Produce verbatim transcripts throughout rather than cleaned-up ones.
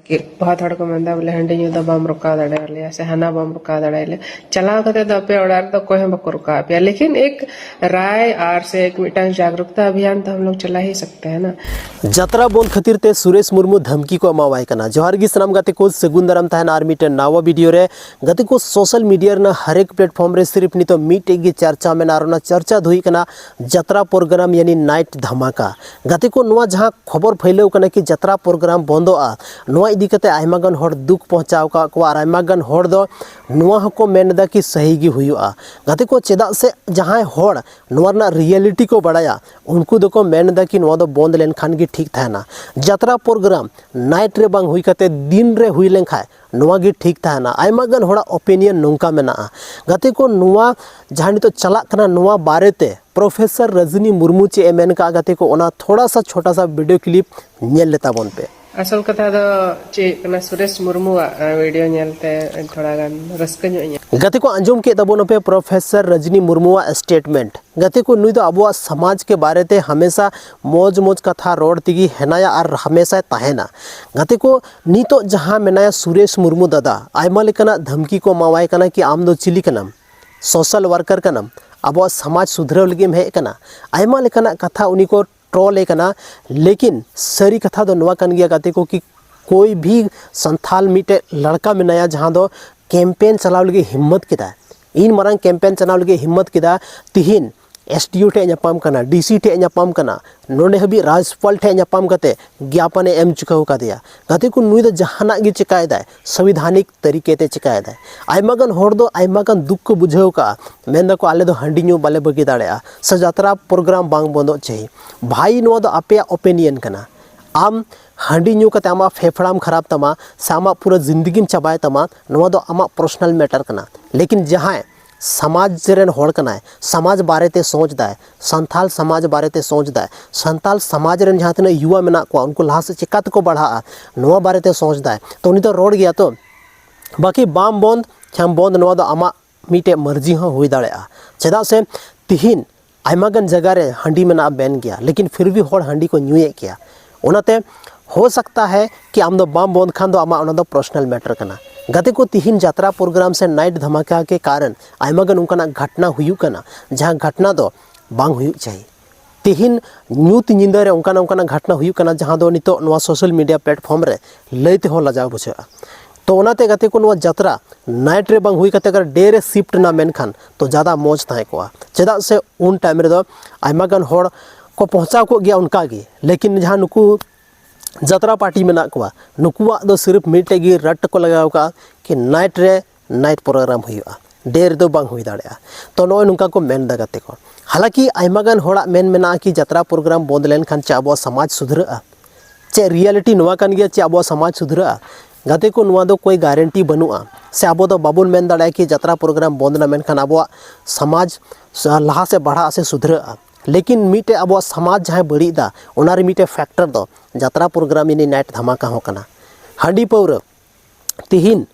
कि बहुत ᱦᱚᱲ ᱠᱚ ᱢᱮᱱᱫᱟ ᱵᱚᱞᱮ ᱦᱟᱺᱰᱤ ᱧᱩ ᱫᱚ ᱵᱟᱢ ᱨᱚᱠᱟᱣ ᱫᱟᱲᱮᱭᱟᱞᱮᱭᱟ ᱥᱮ ᱦᱟᱱᱟ ᱵᱟᱢ ᱨᱚᱠᱟᱣ ᱫᱟᱲᱮᱭᱟᱞᱮᱭᱟ, ᱪᱟᱞᱟᱣ ᱠᱟᱛᱮ ᱫᱚ ᱟᱯᱮ ᱚᱲᱟᱜ ᱨᱮᱫᱚ ᱚᱠᱚᱭ ᱦᱚᱸ ᱵᱟᱠᱚ ᱨᱚᱠᱟᱣ ᱟᱯᱮᱭᱟ᱾ ᱞᱮᱠᱤᱱ ᱮᱠ ᱨᱟᱭ ᱟᱨ ᱥᱮ ᱮᱠ ᱢᱤᱫᱴᱟᱝ ᱡᱟᱜᱽᱨᱩᱠᱛᱟ ᱟᱵᱷᱤᱭᱟᱱ ᱛᱚ ᱦᱟᱢ ᱞᱳᱜ ᱪᱟᱞᱟ ᱦᱤ ᱥᱟᱠᱛᱮ ᱦᱮ ᱱᱟ᱾ ᱡᱟᱛᱨᱟ ᱵᱚᱱᱫ ᱠᱷᱟᱹᱛᱤᱨ ᱛᱮ ᱥᱩᱨᱮᱥ ᱢᱩᱨᱢᱩ ᱫᱷᱟᱢᱠᱤ ᱠᱚ ᱮᱢᱟᱣᱟᱭ ᱠᱟᱱᱟ᱾ ᱡᱚᱦᱟᱨ ᱜᱮ ᱥᱟᱱᱟᱢ ᱜᱟᱛᱮ ᱠᱚ, ᱥᱟᱹᱜᱩᱱ ᱫᱟᱨᱟᱢ ᱛᱟᱦᱮᱱᱟ ᱟᱨ ᱢᱤᱫᱴᱮᱱ ᱱᱟᱣᱟ ᱵᱷᱤᱰᱤᱭᱳ ᱨᱮ᱾ ᱜᱟᱛᱮ ᱠᱚ, ᱥᱳᱥᱟᱞ ᱢᱤᱰᱤᱭᱟ ᱨᱮᱱᱟᱜ ᱦᱟᱨᱮᱠ ᱯᱞᱮᱴᱯᱷᱚᱨᱢ ᱨᱮ ᱥᱤᱨᱤᱯ ᱱᱤᱛᱚᱜ ᱢᱤᱫᱴᱮᱡ ᱜᱮ ᱪᱟᱨᱪᱟ ᱢᱮᱱᱟᱜᱼᱟ, ᱟᱨ ᱚᱱᱟ ᱪᱟᱨᱪᱟ ᱫᱚ ᱦᱩᱭᱩᱜ ᱠᱟᱱᱟ ᱡᱟᱛᱨᱟ ᱯᱨᱳᱜᱨᱟᱢ ᱭᱟᱱᱤ ᱱᱟᱭᱤᱴ ᱫᱷᱟᱢᱟᱠᱟ᱾ ᱜᱟᱛᱮ ᱠᱚ, ᱱᱚᱣᱟ ᱡᱟᱦᱟᱸ ᱠᱷᱚᱵᱚᱨ ᱯᱷᱟᱹᱭᱞᱟᱹᱣ ᱠᱟᱱᱟ ᱠᱤ ᱡᱟᱛᱨᱟ ᱯᱨᱳᱜᱨᱟᱢ ᱵᱚᱱᱫᱚᱜᱼᱟ, ᱱᱚᱣᱟ ᱤᱫᱤ ᱠᱟᱛᱮ ᱟᱭᱢᱟ ᱜᱟᱱ ᱦᱚᱲ ᱫᱩᱠ ᱯᱚᱦᱪᱟᱣ ᱟᱠᱟᱫ ᱠᱚᱣᱟ ᱟᱨ ᱟᱭᱢᱟ ᱜᱟᱱ ᱦᱚᱲ ᱫᱚ ᱱᱚᱣᱟ ᱦᱚᱸᱠᱚ ᱢᱮᱱ ᱮᱫᱟ ᱠᱤ ᱥᱟᱹᱦᱤ ᱜᱮ ᱦᱩᱭᱩᱜᱼᱟ᱾ ᱜᱟᱛᱮ ᱠᱚ, ᱪᱮᱫᱟᱜ ᱥᱮ ᱡᱟᱦᱟᱸᱭ ᱦᱚᱲ ᱱᱚᱣᱟ ᱨᱮᱱᱟᱜ ᱨᱤᱭᱮᱞᱤᱴᱤ ᱠᱚ ᱵᱟᱲᱟᱭᱟ, ᱩᱱᱠᱩ ᱫᱚᱠᱚ ᱢᱮᱱ ᱮᱫᱟ ᱠᱤ ᱱᱚᱣᱟ ᱫᱚ ᱵᱚᱱᱫ ᱞᱮᱱᱠᱷᱟᱱ ᱜᱮ ᱴᱷᱤᱠ ᱛᱟᱦᱮᱱᱟ᱾ ᱡᱟᱛᱨᱟ ᱯᱨᱳᱜᱨᱟᱢ ᱱᱟᱭᱤᱴ ᱨᱮ ᱵᱟᱝ ᱦᱩᱭ ᱠᱟᱛᱮ ᱫᱤᱱ ᱨᱮ ᱦᱩᱭ ᱞᱮᱱᱠᱷᱟᱱ ᱱᱚᱣᱟ ᱜᱮ ᱴᱷᱤᱠ ᱛᱟᱦᱮᱱᱟ᱾ ᱟᱭᱢᱟ ᱜᱟᱱ ᱦᱚᱲᱟᱜ ᱚᱯᱤᱱᱤᱭᱚᱱ ᱱᱚᱝᱠᱟ ᱢᱮᱱᱟᱜᱼᱟ᱾ ᱜᱟᱛᱮ ᱠᱚ, ᱱᱚᱣᱟ ᱡᱟᱦᱟᱸ ᱱᱤᱛᱚᱜ ᱪᱟᱞᱟᱜ ᱠᱟᱱᱟ, ᱱᱚᱣᱟ ᱵᱟᱨᱮᱛᱮ ᱯᱨᱚᱯᱷᱮᱥᱚᱨ ᱨᱚᱡᱽᱱᱤ ᱢᱩᱨᱢᱩ ᱪᱮᱫ ᱮ ᱢᱮᱱ ᱠᱟᱜᱼᱟ, ᱜᱟᱛᱮ ᱠᱚ, ᱚᱱᱟ ᱛᱷᱚᱲᱟ ᱥᱟ ᱪᱷᱳᱴᱟ ᱥᱟ ᱵᱷᱤᱰᱤᱭᱳ ᱠᱞᱤᱯ ᱧᱮᱞ ᱞᱮᱛᱟ ᱵᱚᱱ ᱯᱮ᱾ ᱟᱥᱚᱞ ᱠᱟᱛᱷᱟ ᱫᱚ ᱪᱮᱫ ᱠᱟᱱᱟ, ᱥᱩᱨᱮᱥ ᱢᱩᱨᱢᱩᱣᱟᱜ, ᱟ, ᱵᱷᱤᱰᱤᱭᱳ ᱧᱮᱞᱛᱮ ᱛᱷᱚᱲᱟ ᱜᱟᱱ ᱨᱟᱹᱥᱠᱟᱹ ᱧᱚᱜ ᱤᱧ ᱜᱟᱛᱮ ᱠᱚ, ᱟᱸᱡᱚᱢ ᱠᱮᱫ ᱛᱟᱵᱚᱱ ᱟᱯᱮ ᱯᱨᱚᱯᱷᱮᱥᱚᱨ ᱨᱚᱡᱽᱱᱤ ᱢᱩᱨᱢᱩᱣᱟᱜ ᱥᱴᱮᱴᱢᱮᱱᱴ᱾ ᱜᱟᱛᱮ ᱠᱚ, ᱱᱩᱭ ᱫᱚ ᱟᱵᱚᱣᱟᱜ ᱥᱚᱢᱟᱡᱽ ᱠᱮ ᱵᱟᱨᱮ ᱛᱮ ᱦᱟᱢᱮᱥᱟ ᱢᱚᱡᱽ ᱢᱚᱡᱽ ᱠᱟᱛᱷᱟ ᱨᱚᱲ ᱛᱮᱜᱮ ᱦᱮᱱᱟᱭᱟ ᱟᱨ ᱦᱟᱢᱮᱥᱟᱭ ᱛᱟᱦᱮᱱᱟ᱾ ᱜᱟᱛᱮ ᱠᱚ, ᱱᱤᱛᱚᱜ ᱡᱟᱦᱟᱸ ᱢᱮᱱᱟᱭᱟ ᱥᱩᱨᱮᱥ ᱢᱩᱨᱢᱩ ᱫᱟᱫᱟ, ᱟᱭᱢᱟ ᱞᱮᱠᱟᱱᱟᱜ ᱫᱷᱟᱢᱠᱤ ᱠᱚ ᱮᱢᱟᱣᱟᱭ ᱠᱟᱱᱟ ᱠᱤ ᱟᱢ ᱫᱚ ᱪᱤᱞᱤ ᱠᱟᱱᱟᱢ, ᱥᱳᱥᱟᱞ ᱣᱟᱨᱠᱟᱨ ᱠᱟᱱᱟᱢ, ᱟᱵᱚᱣᱟᱜ ᱥᱚᱢᱟᱡᱽ ᱥᱩᱫᱷᱨᱟᱹᱣ ᱞᱟᱹᱜᱤᱫ ᱮᱢ ᱦᱮᱡ ᱟᱠᱟᱱᱟ, ᱟᱭᱢᱟ ᱞᱮᱠᱟᱱᱟᱜ ᱠᱟᱛᱷᱟ ᱩᱱᱤ ᱠᱚ ᱴᱨᱚᱞ ᱮ ᱠᱟᱱᱟ᱾ ᱞᱮᱠᱤᱱ ᱥᱟᱹᱨᱤ ᱠᱟᱛᱷᱟ ᱫᱚ ᱱᱚᱣᱟ ᱠᱟᱱ ᱜᱮᱭᱟ ᱜᱟᱛᱮ ᱠᱚ ᱠᱤ ᱠᱳᱭ ᱵᱷᱤ ᱥᱟᱱᱛᱷᱟᱞ ᱢᱤᱫᱴᱮᱡ ᱞᱟᱲᱠᱟ ᱢᱮᱱᱟᱭᱟ ᱡᱟᱦᱟᱸ ᱫᱚ ᱠᱮᱢᱯᱮᱱ ᱪᱟᱞᱟᱣ ᱞᱟᱹᱜᱤᱫ ᱦᱤᱢᱢᱚᱛ ᱠᱮᱫᱟ, ᱤᱱ ᱢᱟᱨᱟᱝ ᱠᱮᱢᱯᱮᱱ ᱪᱟᱞᱟᱣ ᱞᱟᱹᱜᱤᱫ ᱦᱤᱢᱢᱚᱛ ᱠᱮᱫᱟ᱾ ᱛᱤᱦᱤᱧ ᱮᱥ ᱰᱤ ᱳ ᱴᱷᱮᱡ ᱧᱟᱯᱟᱢ ᱠᱟᱱᱟ, ᱰᱤ ᱥᱤ ᱴᱷᱮᱡ ᱧᱟᱯᱟᱢ ᱠᱟᱱᱟ, ᱱᱚᱰᱮ ᱦᱟᱹᱵᱤᱡ ᱨᱟᱡᱽᱯᱟᱞ ᱴᱷᱮᱡ ᱧᱟᱯᱟᱢ ᱠᱟᱛᱮ ᱜᱮᱭᱟᱯᱚᱱᱮ ᱮᱢ ᱪᱩᱠᱟᱹᱣ ᱠᱟᱫᱮᱭᱟ᱾ ᱜᱟᱛᱮ ᱠᱚ, ᱱᱩᱭ ᱫᱚ ᱡᱟᱦᱟᱱᱟᱜ ᱜᱮ ᱪᱮᱠᱟᱭᱮᱫᱟᱭ, ᱥᱚᱝᱵᱤᱫᱷᱟᱱᱤᱠ ᱛᱟᱹᱨᱤᱠᱟ ᱛᱮ ᱪᱮᱠᱟᱭᱮᱫᱟᱭ᱾ ᱟᱭᱢᱟ ᱜᱟᱱ ᱦᱚᱲ ᱫᱚ ᱟᱭᱢᱟ ᱜᱟᱱ ᱫᱩᱠ ᱠᱚ ᱵᱩᱡᱷᱟᱹᱣ ᱠᱟᱜᱼᱟ, ᱢᱮᱱ ᱫᱟᱠᱚ ᱟᱞᱮ ᱫᱚ ᱦᱟᱺᱰᱤ ᱧᱩ ᱵᱟᱞᱮ ᱵᱟᱹᱜᱤ ᱫᱟᱲᱮᱭᱟᱜᱼᱟ ᱥᱮ ᱡᱟᱛᱨᱟ ᱯᱨᱳᱜᱨᱟᱢ ᱵᱟᱝ ᱵᱚᱱᱫᱚᱜ ᱪᱟᱹᱦᱤ᱾ ᱵᱷᱟᱭ, ᱱᱚᱣᱟ ᱫᱚ ᱟᱯᱮᱭᱟᱜ ᱚᱯᱤᱱᱤᱭᱚᱱ ᱠᱟᱱᱟ᱾ ᱟᱢ ᱦᱟᱺᱰᱤ ᱧᱩ ᱠᱟᱛᱮ ᱟᱢᱟᱜ ᱯᱷᱮᱯᱷᱲᱟᱢ ᱠᱷᱟᱨᱟᱯ ᱛᱟᱢᱟ ᱥᱮ ᱟᱢᱟᱜ ᱯᱩᱨᱟᱹ ᱡᱤᱱᱫᱮᱜᱤᱢ ᱪᱟᱵᱟᱭ ᱛᱟᱢᱟ, ᱱᱚᱣᱟ ᱫᱚ ᱟᱢᱟᱜ ᱯᱟᱨᱥᱚᱱᱟᱞ ᱢᱮᱴᱟᱨ ᱠᱟᱱᱟ᱾ ᱞᱮᱠᱤᱱ ᱡᱟᱦᱟᱸᱭ ᱥᱚᱢᱟᱡᱽ ᱨᱮᱱ ᱦᱚᱲ ᱠᱟᱱᱟᱭ, ᱥᱚᱢᱟᱡᱽ ᱵᱟᱨᱮᱛᱮ ᱥᱚᱪ ᱫᱟᱭ, ᱥᱟᱱᱛᱟᱞ ᱥᱚᱢᱟᱡᱽ ᱵᱟᱨᱮᱛᱮ ᱥᱚᱪ ᱫᱟᱭ, ᱥᱟᱱᱛᱟᱞ ᱥᱚᱢᱟᱡᱽ ᱨᱮᱱ ᱡᱟᱦᱟᱸ ᱛᱤᱱᱟᱹᱜ ᱭᱩᱣᱟ ᱢᱮᱱᱟᱜ ᱠᱚᱣᱟ, ᱩᱱᱠᱩ ᱞᱟᱦᱟ ᱥᱮᱫ ᱪᱮᱠᱟ ᱛᱮᱠᱚ ᱵᱟᱲᱦᱟᱜᱼᱟ, ᱱᱚᱣᱟ ᱵᱟᱨᱮᱛᱮ ᱥᱚᱪ ᱫᱟᱭ, ᱛᱚ ᱩᱱᱤ ᱫᱚ ᱨᱚᱲ ᱜᱮᱭᱟ ᱛᱚ᱾ ᱵᱟᱠᱤ ᱵᱟᱢ ᱵᱚᱱᱫ ᱠᱷᱟᱱ ᱵᱚᱱᱫ, ᱱᱚᱣᱟ ᱫᱚ ᱟᱢᱟᱜ ᱢᱤᱫᱴᱮᱡ ᱢᱟᱹᱨᱡᱤ ᱦᱚᱸ ᱦᱩᱭ ᱫᱟᱲᱮᱭᱟᱜᱼᱟ᱾ ᱪᱮᱫᱟᱜ ᱥᱮ ᱛᱤᱦᱤᱧ ᱟᱭᱢᱟ ᱜᱟᱱ ᱡᱟᱭᱜᱟ ᱨᱮ ᱦᱟᱺᱰᱤ ᱢᱮᱱᱟᱜᱼᱟ ᱵᱮᱱ ᱜᱮᱭᱟ, ᱞᱮᱠᱤᱱ ᱯᱷᱤᱨ ᱵᱷᱤ ᱦᱚᱲ ᱦᱟᱺᱰᱤ ᱠᱚ ᱧᱩᱭᱮᱫ ᱜᱮᱭᱟ᱾ ᱚᱱᱟᱛᱮ ᱦᱳ ᱥᱟᱠᱛᱟ ᱦᱮ ᱠᱤ ᱟᱢ ᱫᱚ ᱵᱟᱢ ᱵᱚᱱᱫ ᱠᱷᱟᱱ ᱫᱚ ᱟᱢᱟᱜ ᱚᱱᱟ ᱫᱚ ᱯᱟᱨᱥᱚᱱᱟᱞ ᱢᱮᱴᱟᱨ ᱠᱟᱱᱟ᱾ ᱜᱟᱛᱮ ᱠᱚ, ᱛᱤᱦᱤᱧ ᱡᱟᱛᱨᱟ ᱯᱨᱳᱜᱨᱟᱢ ᱥᱮ ᱱᱟᱭᱤᱴ ᱫᱷᱟᱢᱟᱠᱟ ᱠᱮ ᱠᱟᱨᱚᱱ ᱟᱭᱢᱟ ᱜᱟᱱ ᱚᱱᱠᱟᱱᱟᱜ ᱜᱷᱟᱴᱱᱟ ᱦᱩᱭᱩᱜ ᱠᱟᱱᱟ, ᱡᱟᱦᱟᱸ ᱜᱷᱟᱴᱱᱟ ᱫᱚ ᱵᱟᱝ ᱦᱩᱭᱩᱜ ᱪᱟᱹᱦᱤ᱾ ᱛᱤᱦᱤᱧ ᱧᱩᱛ ᱧᱤᱫᱟᱹ ᱨᱮ ᱚᱱᱠᱟᱱᱟᱜ ᱚᱱᱠᱟᱱᱟᱜ ᱜᱷᱟᱴᱱᱟ ᱦᱩᱭᱩᱜ ᱠᱟᱱᱟ, ᱡᱟᱦᱟᱸ ᱫᱚ ᱱᱤᱛᱚᱜ ᱱᱚᱣᱟ ᱥᱳᱥᱟᱞ ᱢᱤᱰᱤᱭᱟ ᱯᱞᱟᱴᱯᱷᱚᱨᱢ ᱨᱮ ᱞᱟᱹᱭ ᱛᱮᱦᱚᱸ ᱞᱟᱡᱟᱣ ᱵᱩᱡᱷᱟᱹᱜᱼᱟ᱾ ᱛᱚ ᱚᱱᱟᱛᱮ ᱜᱟᱛᱮ ᱠᱚ, ᱱᱚᱣᱟ ᱡᱟᱛᱨᱟ ᱱᱟᱭᱤᱴ ᱨᱮ ᱵᱟᱝ ᱦᱩᱭ ᱠᱟᱛᱮ ᱟᱜᱟᱨ ᱰᱮ ᱨᱮ ᱥᱤᱯᱴ ᱮᱱᱟ ᱢᱮᱱᱠᱷᱟᱱ ᱛᱚ ᱡᱟᱫᱟ ᱢᱚᱡᱽ ᱛᱟᱦᱮᱸ ᱠᱚᱜᱼᱟ᱾ ᱪᱮᱫᱟᱜ ᱥᱮ ᱩᱱ ᱴᱟᱭᱤᱢ ᱨᱮᱫᱚ ᱟᱭᱢᱟ ᱜᱟᱱ ᱦᱚᱲ ᱠᱚ ᱯᱚᱦᱪᱟᱣ ᱠᱚᱜ ᱜᱮᱭᱟ ᱚᱱᱠᱟ ᱜᱮ, ᱞᱮᱠᱤᱱ ᱡᱟᱦᱟᱸ ᱱᱩᱠᱩ ᱡᱟᱛᱨᱟ ᱯᱟᱨᱴᱤ ᱢᱮᱱᱟᱜ ᱠᱚᱣᱟ, ᱱᱩᱠᱩᱣᱟᱜ ᱫᱚ ᱥᱤᱨᱤᱯ ᱢᱤᱫᱴᱮᱡ ᱜᱮ ᱨᱟᱴ ᱠᱚ ᱞᱟᱜᱟᱣ ᱠᱟᱜᱼᱟ ᱠᱤ ᱱᱟᱭᱤᱴ ᱨᱮ ᱱᱟᱭᱤᱴ ᱯᱨᱳᱜᱨᱟᱢ ᱦᱩᱭᱩᱜᱼᱟ, ᱰᱮ ᱨᱮᱫᱚ ᱵᱟᱝ ᱦᱩᱭ ᱫᱟᱲᱮᱭᱟᱜᱼᱟ᱾ ᱛᱚ ᱱᱚᱜᱼᱚᱭ ᱱᱚᱝᱠᱟ ᱠᱚ ᱢᱮᱱ ᱮᱫᱟ ᱜᱟᱛᱮ ᱠᱚ᱾ ᱦᱟᱞᱟᱸᱠᱤ ᱟᱭᱢᱟ ᱜᱟᱱ ᱦᱚᱲᱟᱜ ᱢᱮᱱ ᱢᱮᱱᱟᱜᱼᱟ ᱠᱤ ᱡᱟᱛᱨᱟ ᱯᱨᱳᱜᱨᱟᱢ ᱵᱚᱱᱫ ᱞᱮᱱᱠᱷᱟᱱ ᱪᱮ ᱟᱵᱚᱣᱟᱜ ᱥᱚᱢᱟᱡᱽ ᱥᱩᱫᱷᱨᱟᱹᱜᱼᱟ? ᱪᱮᱫ ᱨᱤᱭᱮᱞᱤᱴᱤ ᱱᱚᱣᱟ ᱠᱟᱱ ᱜᱮᱭᱟ ᱪᱮ ᱟᱵᱚᱣᱟᱜ ᱥᱚᱢᱟᱡᱽ ᱥᱩᱫᱷᱨᱟᱹᱜᱼᱟ? ᱜᱟᱛᱮ ᱠᱚ, ᱱᱚᱣᱟ ᱫᱚ ᱠᱳᱭ ᱜᱟᱨᱮᱱᱴᱤ ᱵᱟᱹᱱᱩᱜᱼᱟ᱾ ᱥᱮ ᱟᱵᱚ ᱫᱚ ᱵᱟᱵᱚᱱ ᱢᱮᱱ ᱫᱟᱲᱮᱭᱟᱜᱼᱟ ᱠᱤ ᱡᱟᱛᱨᱟ ᱯᱨᱳᱜᱨᱟᱢ ᱵᱚᱱᱫ ᱮᱱᱟ ᱢᱮᱱᱠᱷᱟᱱ ᱟᱵᱚᱣᱟᱜ ᱥᱚᱢᱟᱡᱽ ᱥᱟ-, ᱞᱟᱦᱟ ᱥᱮᱫ ᱵᱟᱲᱦᱟᱜᱼᱟ ᱥᱮ ᱥᱩᱫᱷᱨᱟᱹᱜᱼᱟ᱾ ᱞᱮᱠᱤᱱ ᱢᱤᱫᱴᱮᱡ ᱟᱵᱚᱣᱟᱜ ᱥᱚᱢᱟᱡᱽ ᱡᱟᱦᱟᱸᱭ ᱵᱟᱹᱲᱤᱡ ᱮᱫᱟ, ᱚᱱᱟ ᱨᱮ ᱢᱤᱫᱴᱮᱡ ᱯᱷᱮᱠᱴᱚᱨ ᱫᱚ ᱡᱟᱛᱨᱟ ᱯᱨᱳᱜᱨᱟᱢ, ᱤᱱᱤ ᱱᱟᱭᱤᱴ ᱫᱷᱟᱢᱟᱠᱟ ᱦᱚᱸ ᱠᱟᱱᱟ᱾ ᱦᱟᱺᱰᱤ ᱯᱟᱹᱣᱨᱟᱹ ᱛᱤᱦᱤᱧ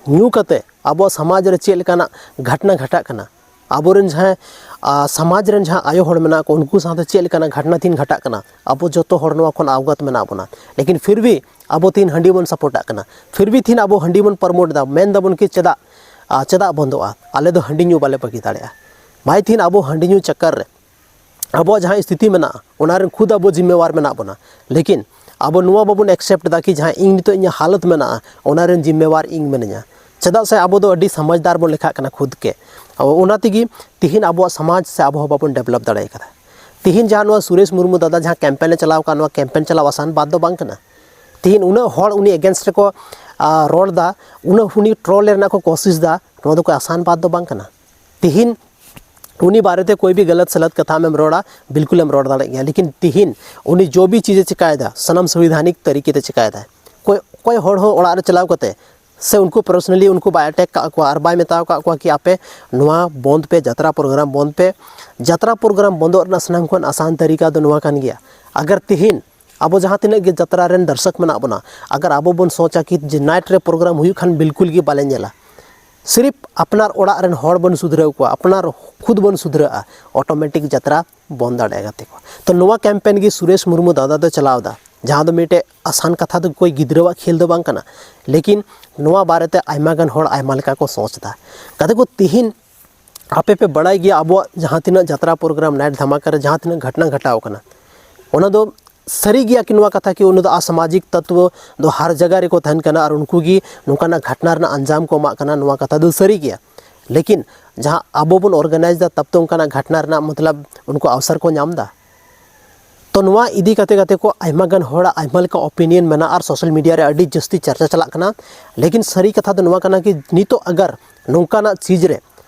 ᱧᱩ ᱠᱟᱛᱮ ᱟᱵᱚᱣᱟᱜ ᱥᱚᱢᱟᱡᱽ ᱨᱮ ᱪᱮᱫ ᱞᱮᱠᱟᱱᱟᱜ ᱜᱷᱟᱴᱱᱟ ᱜᱷᱟᱴᱟᱜ ᱠᱟᱱᱟ, ᱟᱵᱚᱨᱮᱱ ᱡᱟᱦᱟᱸᱭ, ᱟ, ᱥᱚᱢᱟᱡᱽ ᱨᱮᱱ ᱡᱟᱦᱟᱸ ᱟᱭᱳ ᱦᱚᱲ ᱢᱮᱱᱟᱜ ᱠᱚ, ᱩᱱᱠᱩ ᱥᱟᱶᱛᱮ ᱪᱮᱫ ᱞᱮᱠᱟᱱᱟᱜ ᱜᱷᱟᱴᱱᱟ ᱛᱤᱦᱤᱧ ᱜᱷᱟᱴᱟᱜ ᱠᱟᱱᱟ, ᱟᱵᱚ ᱡᱚᱛᱚ ᱦᱚᱲ ᱱᱚᱣᱟ ᱠᱷᱚᱱ ᱟᱣᱜᱟᱛ ᱢᱮᱱᱟᱜ ᱵᱚᱱᱟ᱾ ᱞᱮᱠᱤᱱ ᱯᱷᱤᱨ ᱵᱷᱤ ᱟᱵᱚ ᱛᱤᱦᱤᱧ ᱦᱟᱺᱰᱤ ᱵᱚᱱ ᱥᱟᱯᱳᱨᱴᱟᱜ ᱠᱟᱱᱟ, ᱯᱷᱤᱨ ᱵᱷᱤ ᱛᱤᱦᱤᱧ ᱟᱵᱚ ᱦᱟᱺᱰᱤ ᱵᱚᱱ ᱯᱨᱚᱢᱳᱴ ᱮᱫᱟ, ᱢᱮᱱ ᱫᱟᱵᱚᱱ ᱠᱤ ᱪᱮᱫᱟᱜ, ᱟ, ᱪᱮᱫᱟᱜ ᱵᱚᱱᱫᱚᱜᱼᱟ? ᱟᱞᱮ ᱫᱚ ᱦᱟᱺᱰᱤ ᱧᱩ ᱵᱟᱞᱮ ᱵᱟᱹᱜᱤ ᱫᱟᱲᱮᱭᱟᱜᱼᱟ᱾ ᱵᱷᱟᱭ, ᱛᱤᱦᱤᱧ ᱟᱵᱚ ᱦᱟᱺᱰᱤ ᱧᱩ ᱪᱟᱠᱠᱟᱨ ᱨᱮ ᱟᱵᱚᱣᱟᱜ ᱡᱟᱦᱟᱸ ᱥᱛᱷᱤᱛᱤ ᱢᱮᱱᱟᱜᱼᱟ, ᱚᱱᱟ ᱨᱮᱱ ᱠᱷᱩᱫ ᱟᱵᱚ ᱡᱤᱢᱢᱮᱣᱟᱨ ᱢᱮᱱᱟᱜ ᱵᱚᱱᱟ᱾ ᱞᱮᱠᱤᱱ ᱟᱵᱚ ᱱᱚᱣᱟ ᱵᱟᱵᱚᱱ ᱮᱠᱥᱮᱯᱴ ᱮᱫᱟ ᱠᱤ ᱡᱟᱦᱟᱸ ᱤᱧ ᱱᱤᱛᱚᱜ ᱤᱧᱟᱹᱜ ᱦᱟᱞᱚᱛ ᱢᱮᱱᱟᱜᱼᱟ, ᱚᱱᱟ ᱨᱮᱱ ᱡᱤᱢᱢᱮᱣᱟᱨ ᱤᱧ ᱢᱤᱱᱟᱹᱧᱟ᱾ ᱪᱮᱫᱟᱜ ᱥᱮ ᱟᱵᱚ ᱫᱚ ᱟᱹᱰᱤ ᱥᱚᱢᱟᱡᱽᱫᱟᱨ ᱵᱚᱱ ᱞᱮᱠᱷᱟᱜ ᱠᱟᱱᱟ ᱠᱷᱩᱫ ᱜᱮ᱾ ᱟᱵᱚ ᱚᱱᱟ ᱛᱮᱜᱮ ᱛᱤᱦᱤᱧ ᱟᱵᱚᱣᱟᱜ ᱥᱚᱢᱟᱡᱽ ᱥᱮ ᱟᱵᱚ ᱦᱚᱸ ᱵᱟᱵᱚᱱ ᱰᱮᱵᱷᱞᱚᱯ ᱫᱟᱲᱮ ᱠᱟᱫᱟ᱾ ᱛᱤᱦᱤᱧ ᱡᱟᱦᱟᱸ ᱱᱚᱣᱟ ᱥᱩᱨᱮᱥ ᱢᱩᱨᱢᱩ ᱫᱟᱫᱟ ᱡᱟᱦᱟᱸ ᱠᱮᱢᱯᱮᱱ ᱮ ᱪᱟᱞᱟᱣ ᱟᱠᱟᱫ, ᱱᱚᱣᱟ ᱠᱮᱢᱯᱮᱱ ᱪᱟᱞᱟᱣ ᱟᱥᱟᱱ ᱵᱟᱛ ᱫᱚ ᱵᱟᱝ ᱠᱟᱱᱟ᱾ ᱛᱤᱦᱤᱧ ᱩᱱᱟᱹᱜ ᱦᱚᱲ ᱩᱱᱤ ᱮᱜᱮᱱᱥᱴ ᱨᱮᱠᱚ, ᱟ, ᱨᱚᱲ ᱮᱫᱟ, ᱩᱱᱟᱹᱜ ᱩᱱᱤ ᱴᱨᱚᱞ ᱨᱮᱱᱟᱜ ᱠᱚ ᱠᱳᱥᱤᱥ ᱮᱫᱟ, ᱱᱚᱣᱟ ᱫᱚ ᱠᱳᱭ ᱟᱥᱟᱱ ᱵᱟᱛ ᱫᱚ ᱵᱟᱝ ᱠᱟᱱᱟ᱾ ᱛᱤᱦᱤᱧ ᱩᱱᱤ ᱵᱟᱨᱮᱛᱮ ᱠᱳᱭ ᱵᱷᱤ ᱜᱟᱞᱟᱛ ᱥᱟᱞᱟᱛ ᱠᱟᱛᱷᱟ ᱟᱢᱮᱢ ᱨᱚᱲᱟ, ᱵᱤᱞᱠᱩᱞ ᱮᱢ ᱨᱚᱲ ᱫᱟᱲᱮᱭᱟᱜ ᱜᱮᱭᱟ, ᱞᱮᱠᱤᱱ ᱛᱤᱦᱤᱧ ᱩᱱᱤ ᱡᱚ ᱵᱷᱤ ᱪᱤᱡᱮ ᱪᱤᱠᱟᱭᱮᱫᱟ ᱥᱟᱱᱟᱢ ᱥᱚᱝᱵᱤᱫᱷᱟᱱᱤᱠ ᱛᱟᱹᱨᱤᱠᱟ ᱛᱮ ᱪᱤᱠᱟᱭᱮᱫᱟ᱾ ᱚᱠᱚᱭ, ᱚᱠᱚᱭ ᱦᱚᱲ ᱦᱚᱸ ᱚᱲᱟᱜ ᱨᱮ ᱪᱟᱞᱟᱣ ᱠᱟᱛᱮ ᱥᱮ ᱩᱱᱠᱩ ᱯᱟᱨᱥᱚᱱᱟᱞᱤ ᱩᱱᱠᱩ ᱵᱟᱭ ᱟᱴᱮᱠ ᱠᱟᱜ ᱠᱚᱣᱟ ᱟᱨ ᱵᱟᱭ ᱢᱮᱛᱟᱣ ᱠᱟᱜ ᱠᱚᱣᱟ ᱠᱤ ᱟᱯᱮ ᱱᱚᱣᱟ ᱵᱚᱱᱫ ᱯᱮ, ᱡᱟᱛᱨᱟ ᱯᱨᱳᱜᱨᱟᱢ ᱵᱚᱱᱫ ᱯᱮ᱾ ᱡᱟᱛᱨᱟ ᱯᱨᱳᱜᱨᱟᱢ ᱵᱚᱱᱫᱚᱜ ᱨᱮᱱᱟᱜ ᱥᱟᱱᱟᱢ ᱠᱷᱚᱱ ᱟᱥᱟᱱ ᱛᱟᱹᱨᱤᱠᱟ ᱫᱚ ᱱᱚᱣᱟ ᱠᱟᱱ ᱜᱮᱭᱟ᱾ ᱟᱜᱟᱨ ᱛᱤᱦᱤᱧ ᱟᱵᱚ ᱡᱟᱦᱟᱸ ᱛᱤᱱᱟᱹᱜ ᱜᱮ ᱡᱟᱛᱨᱟ ᱨᱮᱱ ᱫᱚᱨᱥᱚᱠ ᱢᱮᱱᱟᱜ ᱵᱚᱱᱟ, ᱟᱜᱟᱨ ᱟᱵᱚ ᱵᱚᱱ ᱥᱚᱪᱟ ᱠᱤ ᱡᱮ ᱱᱟᱭᱤᱴ ᱨᱮ ᱯᱨᱳᱜᱨᱟᱢ ᱦᱩᱭᱩᱜ ᱠᱷᱟᱱ ᱵᱤᱞᱠᱩᱞ ᱜᱮ ᱵᱟᱞᱮ ᱧᱮᱞᱟ, ᱥᱤᱨᱤᱯ ᱟᱯᱱᱟᱨ ᱚᱲᱟᱜ ᱨᱮᱱ ᱦᱚᱲ ᱵᱚᱱ ᱥᱩᱫᱷᱨᱟᱹᱣ ᱠᱚᱣᱟ, ᱟᱯᱱᱟᱨ ᱠᱷᱩᱫ ᱵᱚᱱ ᱥᱩᱫᱷᱨᱟᱹᱜᱼᱟ, ᱚᱴᱳᱢᱮᱴᱤᱠ ᱡᱟᱛᱨᱟ ᱵᱚᱱᱫ ᱫᱟᱲᱮᱭᱟᱜᱼᱟ ᱜᱟᱛᱮ ᱠᱚ᱾ ᱛᱚ ᱱᱚᱣᱟ ᱠᱮᱢᱯᱮᱱ ᱜᱮ ᱥᱩᱨᱮᱥ ᱢᱩᱨᱢᱩ ᱫᱟᱫᱟ ᱫᱚ ᱪᱟᱞᱟᱣ ᱮᱫᱟ᱾ ᱡᱟᱦᱟᱸ ᱫᱚ ᱢᱤᱫᱴᱮᱡ ᱟᱥᱟᱱ ᱠᱟᱛᱷᱟ ᱫᱚ ᱠᱳᱭ ᱜᱤᱫᱽᱨᱟᱹᱣᱟᱜ ᱠᱷᱮᱞ ᱫᱚ ᱵᱟᱝ ᱠᱟᱱᱟ᱾ ᱞᱮᱠᱤᱱ ᱱᱚᱣᱟ ᱵᱟᱨᱮᱛᱮ ᱟᱭᱢᱟ ᱜᱟᱱ ᱦᱚᱲ ᱟᱭᱢᱟ ᱞᱮᱠᱟ ᱠᱚ ᱥᱚᱪ ᱮᱫᱟ᱾ ᱜᱟᱛᱮ ᱠᱚ, ᱛᱤᱦᱤᱧ ᱟᱯᱮ ᱯᱮ ᱵᱟᱲᱟᱭ ᱜᱮᱭᱟ ᱟᱵᱚᱣᱟᱜ ᱡᱟᱦᱟᱸ ᱛᱤᱱᱟᱹᱜ ᱡᱟᱛᱨᱟ ᱯᱨᱳᱜᱨᱟᱢ, ᱱᱟᱭᱤᱴ ᱫᱷᱟᱢᱟᱠᱟ ᱨᱮ ᱡᱟᱦᱟᱸ ᱛᱤᱱᱟᱹᱜ ᱜᱷᱚᱴᱱᱟ ᱜᱷᱚᱴᱟᱣ ᱠᱟᱱᱟ, ᱚᱱᱟ ᱫᱚ ᱥᱟᱹᱨᱤ ᱜᱮᱭᱟ ᱠᱤ ᱱᱚᱣᱟ ᱠᱟᱛᱷᱟ ᱠᱤ ᱩᱱᱤ ᱫᱚ ᱟᱥᱟᱢᱟᱡᱤᱠ ᱛᱚᱛᱛᱣᱚ ᱫᱚ ᱦᱟᱨ ᱡᱟᱭᱜᱟ ᱨᱮᱠᱚ ᱛᱟᱦᱮᱱ ᱠᱟᱱᱟ ᱟᱨ ᱩᱱᱠᱩ ᱜᱮ ᱱᱚᱝᱠᱟᱱᱟᱜ ᱜᱷᱚᱴᱱᱟ ᱨᱮᱱᱟᱜ ᱟᱧᱡᱟᱢ ᱠᱚ ᱮᱢᱟᱜ ᱠᱟᱱᱟ? ᱱᱚᱣᱟ ᱠᱟᱛᱷᱟ ᱫᱚ ᱥᱟᱹᱨᱤ ᱜᱮᱭᱟ᱾ ᱞᱮᱠᱤᱱ ᱡᱟᱦᱟᱸ ᱟᱵᱚ ᱵᱚᱱ ᱚᱨᱜᱟᱱᱟᱭᱤᱡᱽ ᱫᱟ, ᱛᱟᱵ ᱛᱚ ᱚᱱᱠᱟᱱᱟᱜ ᱜᱷᱚᱴᱱᱟ ᱨᱮᱱᱟᱜ ᱢᱚᱛᱞᱚᱵ ᱩᱱᱠᱩ ᱟᱣᱥᱟᱨ ᱠᱚ ᱧᱟᱢ ᱮᱫᱟ᱾ ᱛᱚ ᱱᱚᱣᱟ ᱤᱫᱤ ᱠᱟᱛᱮ ᱠᱟᱛᱮ ᱠᱚ ᱟᱭᱢᱟ ᱜᱟᱱ ᱦᱚᱲᱟᱜ ᱟᱭᱢᱟ ᱞᱮᱠᱟ ᱚᱯᱤᱱᱤᱭᱚᱱ ᱢᱮᱱᱟᱜᱼᱟ ᱟᱨ ᱥᱳᱥᱟᱞ ᱢᱤᱰᱤᱭᱟ ᱨᱮ ᱟᱹᱰᱤ ᱡᱟᱹᱥᱛᱤ ᱪᱟᱨᱪᱟ ᱪᱟᱞᱟᱜ ᱠᱟᱱᱟ᱾ ᱞᱮᱠᱤᱱ ᱥᱟᱹᱨᱤ ᱠᱟᱛᱷᱟ ᱫᱚ ᱱᱚᱣᱟ ᱠᱟᱱᱟ ᱠᱤ ᱱᱤᱛᱚᱜ ᱟᱜᱟᱨ ᱱᱚᱝᱠᱟᱱᱟᱜ ᱪᱤᱡᱽ ᱨᱮ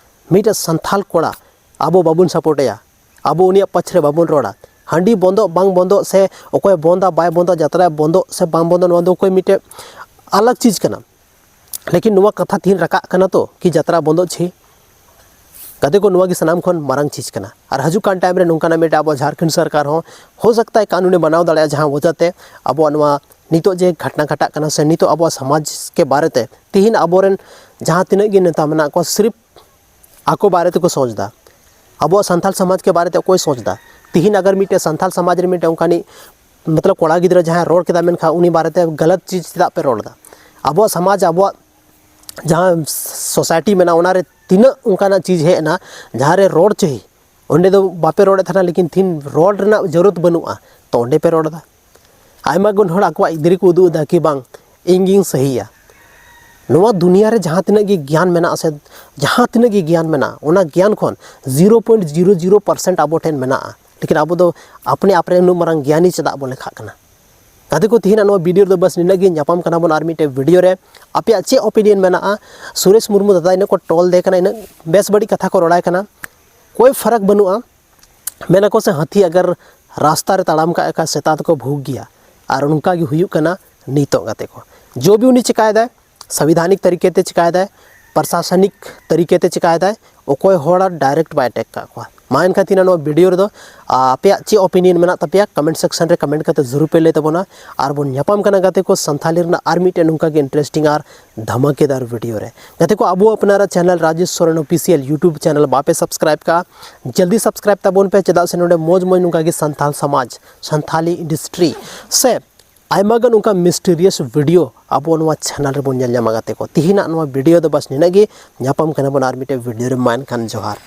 ᱢᱤᱫᱴᱮᱡ ᱥᱟᱱᱛᱷᱟᱞ ᱠᱚᱲᱟ ᱟᱵᱚ ᱵᱟᱵᱚᱱ ᱥᱟᱯᱳᱨᱴ ᱮᱭᱟ, ᱟᱵᱚ ᱩᱱᱤᱭᱟᱜ ᱯᱟᱪᱷᱮ ᱨᱮ ᱵᱟᱵᱚᱱ ᱨᱚᱲᱟ, ᱦᱟᱺᱰᱤ ᱵᱚᱱᱫᱚᱜ ᱵᱟᱝ ᱵᱚᱱᱫᱚᱜ ᱥᱮ ᱚᱠᱚᱭ ᱵᱚᱱᱫᱟ ᱵᱟᱭ ᱵᱚᱱᱫᱟ, ᱡᱟᱛᱨᱟ ᱵᱚᱱᱫᱚᱜ ᱥᱮ ᱵᱟᱝ ᱵᱚᱱᱫᱚᱜ, ᱱᱚᱣᱟ ᱫᱚ ᱚᱠᱚᱭ ᱢᱤᱫᱴᱮᱡ ᱟᱞᱟᱜᱽ ᱪᱤᱡᱽ ᱠᱟᱱᱟ᱾ ᱞᱮᱠᱤᱱ ᱱᱚᱣᱟ ᱠᱟᱛᱷᱟ ᱛᱤᱦᱤᱧ ᱨᱟᱠᱟᱵ ᱠᱟᱱᱟ ᱛᱚ ᱠᱤ ᱡᱟᱛᱨᱟ ᱵᱚᱱᱫᱚᱜ ᱪᱷᱤ? ᱜᱟᱛᱮ ᱠᱚ, ᱱᱚᱣᱟ ᱜᱮ ᱥᱟᱱᱟᱢ ᱠᱷᱚᱱ ᱢᱟᱨᱟᱝ ᱪᱤᱡᱽ ᱠᱟᱱᱟ᱾ ᱟᱨ ᱦᱤᱡᱩᱜ ᱠᱟᱱ ᱴᱟᱭᱤᱢ ᱨᱮ ᱱᱚᱝᱠᱟᱱᱟᱜ ᱢᱤᱫᱴᱮᱡ ᱟᱵᱚ ᱡᱷᱟᱲᱠᱷᱚᱸᱰ ᱥᱚᱨᱠᱟᱨ ᱦᱚᱸ ᱦᱳ ᱥᱟᱠᱛᱟ ᱦᱟᱭ ᱠᱟᱹᱱᱩᱱᱮ ᱵᱮᱱᱟᱣ ᱫᱟᱲᱮᱭᱟᱜᱼᱟ, ᱡᱟᱦᱟᱸ ᱚᱡᱮᱛᱮ ᱟᱵᱚᱣᱟᱜ ᱱᱚᱣᱟ ᱱᱤᱛᱚᱜ ᱡᱮ ᱜᱷᱚᱴᱱᱟ ᱜᱷᱟᱴᱟᱜ ᱠᱟᱱᱟ ᱥᱮ ᱱᱤᱛᱚᱜ ᱟᱵᱚᱣᱟᱜ ᱥᱚᱢᱟᱡᱽ ᱠᱮ ᱵᱟᱨᱮᱛᱮ ᱛᱤᱦᱤᱧ ᱟᱵᱚᱨᱮᱱ ᱡᱟᱦᱟᱸ ᱛᱤᱱᱟᱹᱜ ᱜᱮ ᱱᱮᱛᱟ ᱢᱮᱱᱟᱜ ᱠᱚᱣᱟ, ᱥᱤᱨᱯ ᱟᱠᱚ ᱵᱟᱨᱮ ᱛᱮᱠᱚ ᱥᱚᱪ ᱮᱫᱟ᱾ ᱟᱵᱚᱣᱟᱜ ᱥᱟᱱᱛᱟᱞ ᱥᱚᱢᱟᱡᱽ ᱠᱮ ᱵᱟᱨᱮᱛᱮ ᱚᱠᱚᱭ ᱥᱚᱪ ᱮᱫᱟ? ᱛᱤᱦᱤᱧ ᱟᱜᱟᱨ ᱢᱤᱫᱴᱮᱡ ᱥᱟᱱᱛᱟᱞ ᱥᱚᱢᱟᱡᱽ ᱨᱮ ᱢᱤᱫᱴᱮᱡ ᱚᱱᱠᱟᱱᱤᱡ ᱢᱚᱛᱞᱚᱵ ᱠᱚᱲᱟ ᱜᱤᱫᱽᱨᱟᱹ ᱡᱟᱦᱟᱸᱭ ᱨᱚᱲ ᱠᱮᱫᱟ, ᱢᱮᱱᱠᱷᱟᱱ ᱩᱱᱤ ᱵᱟᱨᱮᱛᱮ ᱜᱟᱞᱟᱛ ᱪᱤᱡᱽ ᱪᱮᱫᱟᱜ ᱯᱮ ᱨᱚᱲ ᱮᱫᱟ? ᱟᱵᱚᱣᱟᱜ ᱥᱚᱢᱟᱡᱽ, ᱟᱵᱚᱣᱟᱜ ᱡᱟᱦᱟᱸ ᱥᱳᱥᱟᱭᱴᱤ ᱢᱮᱱᱟᱜᱼᱟ, ᱚᱱᱟᱨᱮ ᱛᱤᱱᱟᱹᱜ ᱚᱱᱠᱟᱱᱟᱜ ᱪᱤᱡᱽ ᱦᱮᱡ ᱮᱱᱟ ᱡᱟᱦᱟᱸᱨᱮ ᱨᱚᱲ ᱪᱟᱹᱦᱤ, ᱚᱸᱰᱮ ᱫᱚ ᱵᱟᱯᱮ ᱨᱚᱲᱮᱫ ᱛᱟᱦᱮᱱᱟ, ᱞᱮᱠᱤᱱ ᱛᱤᱦᱤᱧ ᱨᱚᱲ ᱨᱮᱱᱟᱜ ᱡᱟᱹᱨᱩᱲ ᱵᱟᱹᱱᱩᱜᱼᱟ, ᱛᱚ ᱚᱸᱰᱮ ᱯᱮ ᱨᱚᱲ ᱮᱫᱟ᱾ ᱟᱭᱢᱟ ᱜᱟᱱ ᱦᱚᱲ ᱟᱠᱚᱣᱟᱜ ᱤᱫᱽᱨᱟᱹ ᱠᱚ ᱩᱫᱩᱜ ᱮᱫᱟ ᱠᱤ ᱵᱟᱝ, ᱤᱧ ᱜᱤᱧ ᱥᱟᱹᱦᱤᱭᱟ᱾ ᱱᱚᱣᱟ ᱫᱩᱱᱤᱭᱟᱹ ᱨᱮ ᱡᱟᱦᱟᱸ ᱛᱤᱱᱟᱹᱜ ᱜᱮ ᱜᱮᱭᱟᱱ ᱢᱮᱱᱟᱜᱼᱟ ᱥᱮ ᱡᱟᱦᱟᱸ ᱛᱤᱱᱟᱹᱜ ᱜᱮ ᱜᱮᱭᱟᱱ ᱢᱮᱱᱟᱜᱼᱟ, ᱚᱱᱟ ᱜᱮᱭᱟᱱ ᱠᱷᱚᱱ zero point zero zero percent ᱟᱵᱚ ᱴᱷᱮᱱ ᱢᱮᱱᱟᱜᱼᱟ᱾ ᱞᱮᱠᱤᱱ ᱟᱵᱚ ᱫᱚ ᱟᱯᱱᱮ ᱟᱯᱱᱮ ᱩᱱᱟᱹᱜ ᱢᱟᱨᱟᱝ ᱜᱮᱭᱟᱱᱤ ᱪᱮᱫᱟᱜ ᱵᱚᱱ ᱞᱮᱠᱷᱟᱜ ᱠᱟᱱᱟ? ᱜᱟᱛᱮ ᱠᱚ, ᱛᱮᱦᱮᱧᱟᱜ ᱱᱚᱣᱟ ᱵᱷᱤᱰᱤᱭᱳ ᱨᱮᱫᱚ ᱵᱟᱥ ᱱᱤᱱᱟᱹᱜ ᱜᱮ᱾ ᱧᱟᱯᱟᱢ ᱠᱟᱱᱟ ᱵᱚᱱ ᱟᱨ ᱢᱤᱫᱴᱮᱡ ᱵᱷᱤᱰᱤᱭᱳ ᱨᱮ᱾ ᱟᱯᱮᱭᱟᱜ ᱪᱮᱫ ᱚᱯᱤᱱᱤᱭᱚᱱ ᱢᱮᱱᱟᱜᱼᱟ? ᱥᱩᱨᱮᱥ ᱢᱩᱨᱢᱩ ᱫᱟᱫᱟ ᱤᱱᱟᱹᱜ ᱠᱚ ᱴᱨᱚᱞ ᱫᱮ ᱠᱟᱱᱟ, ᱤᱱᱟᱹᱜ ᱵᱮᱥ ᱵᱟᱹᱲᱤᱡ ᱠᱟᱛᱷᱟ ᱠᱚ ᱨᱚᱲᱟᱭ ᱠᱟᱱᱟ, ᱠᱳᱭ ᱯᱷᱟᱨᱟᱠ ᱵᱟᱹᱱᱩᱜᱼᱟ᱾ ᱢᱮᱱᱟᱠᱚ ᱥᱮ, ᱦᱟᱹᱛᱤ ᱟᱜᱟᱨ ᱨᱟᱥᱛᱟ ᱨᱮ ᱛᱟᱲᱟᱢ ᱠᱟᱜ ᱠᱷᱟᱡ ᱥᱮᱛᱟ ᱫᱚᱠᱚ ᱵᱷᱩᱜᱽ ᱜᱮᱭᱟ᱾ ᱟᱨ ᱚᱱᱠᱟ ᱜᱮ ᱦᱩᱭᱩᱜ ᱠᱟᱱᱟ ᱱᱤᱛᱚᱜ᱾ ᱜᱟᱛᱮ ᱠᱚ, ᱡᱚ ᱵᱤ ᱩᱱᱤ ᱪᱤᱠᱟᱭᱮᱫᱟᱭ, ᱥᱚᱝᱵᱤᱫᱷᱟᱱᱤᱠ ᱛᱟᱹᱨᱤᱠᱟ ᱛᱮ ᱪᱤᱠᱟᱭᱮᱫᱟᱭ, ᱯᱨᱚᱥᱟᱥᱚᱱᱤᱠ ᱛᱟᱹᱨᱤᱠᱟ ᱛᱮ ᱪᱤᱠᱟᱭᱮᱫᱟᱭ, ᱚᱠᱚᱭ ᱦᱚᱲ ᱟᱨ ᱰᱟᱭᱨᱮᱠᱴ ᱵᱟᱭ ᱮᱴᱮᱠ ᱠᱟᱜ ᱠᱚᱣᱟ᱾ ᱢᱟ ᱮᱱᱠᱷᱟᱱ ᱛᱮᱦᱮᱧᱟᱜ ᱱᱚᱣᱟ ᱵᱷᱤᱰᱤᱭᱳ ᱨᱮᱫᱚ ᱟᱯᱮᱭᱟᱜ ᱪᱮᱫ ᱚᱯᱤᱱᱤᱭᱚᱱ ᱢᱮᱱᱟᱜ ᱛᱟᱯᱮᱭᱟ, ᱠᱚᱢᱮᱱᱴ ᱥᱮᱠᱥᱚᱱ ᱨᱮ ᱠᱚᱢᱮᱱᱴ ᱠᱟᱛᱮ ᱡᱟᱹᱨᱩᱲ ᱯᱮ ᱞᱟᱹᱭ ᱛᱟᱵᱚᱱᱟ᱾ ᱟᱨ ᱵᱚᱱ ᱧᱟᱯᱟᱢ ᱠᱟᱱᱟ ᱜᱟᱛᱮ ᱠᱚ ᱥᱟᱱᱛᱷᱟᱞᱤ ᱨᱮᱱᱟᱜ ᱟᱨ ᱢᱤᱫᱴᱮᱱ ᱱᱚᱝᱠᱟ ᱜᱮ ᱤᱱᱴᱟᱨᱮᱥᱴᱤᱝ ᱟᱨ ᱫᱷᱟᱢᱟᱠᱮᱫᱟᱨ ᱵᱷᱤᱰᱤᱭᱳ ᱨᱮ᱾ ᱜᱟᱛᱮ ᱠᱚ, ᱟᱵᱚ ᱟᱯᱱᱟᱨᱟᱜ channel Rajesh Soren official YouTube channel ᱵᱟᱯᱮ ᱥᱟᱵᱥᱠᱨᱟᱭᱤᱵ ᱠᱟᱜᱼᱟ, ᱡᱚᱞᱫᱤ ᱥᱟᱵᱥᱠᱨᱟᱭᱤᱵ ᱛᱟᱵᱚᱱ ᱯᱮ, ᱪᱮᱫᱟᱜ ᱥᱮ ᱱᱚᱰᱮ ᱢᱚᱡᱽ ᱢᱚᱡᱽ ᱱᱚᱝᱠᱟ ᱜᱮ ᱥᱟᱱᱛᱷᱟᱞ ᱥᱚᱢᱟᱡᱽ, ᱥᱟᱱᱛᱷᱟᱞᱤ ᱤᱱᱰᱟᱥᱴᱨᱤ ᱥᱮ ᱟᱭᱢᱟ ᱜᱟᱱ ᱚᱱᱠᱟ ᱢᱤᱥᱴᱤᱨᱤᱭᱟᱥ ᱵᱷᱤᱰᱤᱭᱳ ᱟᱵᱚ ᱱᱚᱣᱟ ᱪᱮᱱᱮᱞ ᱨᱮᱵᱚᱱ ᱧᱮᱞ ᱧᱟᱢᱟ ᱜᱟᱛᱮ ᱠᱚ᱾ ᱛᱤᱦᱤᱧᱟᱜ ᱱᱚᱣᱟ ᱵᱷᱤᱰᱤᱭᱳ ᱫᱚ ᱵᱟᱥ ᱱᱤᱱᱟᱹᱜ ᱜᱮ᱾ ᱧᱟᱯᱟᱢ ᱠᱟᱱᱟ ᱵᱚᱱ ᱟᱨ ᱢᱤᱫᱴᱮᱡ ᱵᱷᱤᱰᱤᱭᱳ ᱨᱮ᱾ ᱢᱟ ᱮᱱᱠᱷᱟᱱ ᱡᱚᱦᱟᱨ᱾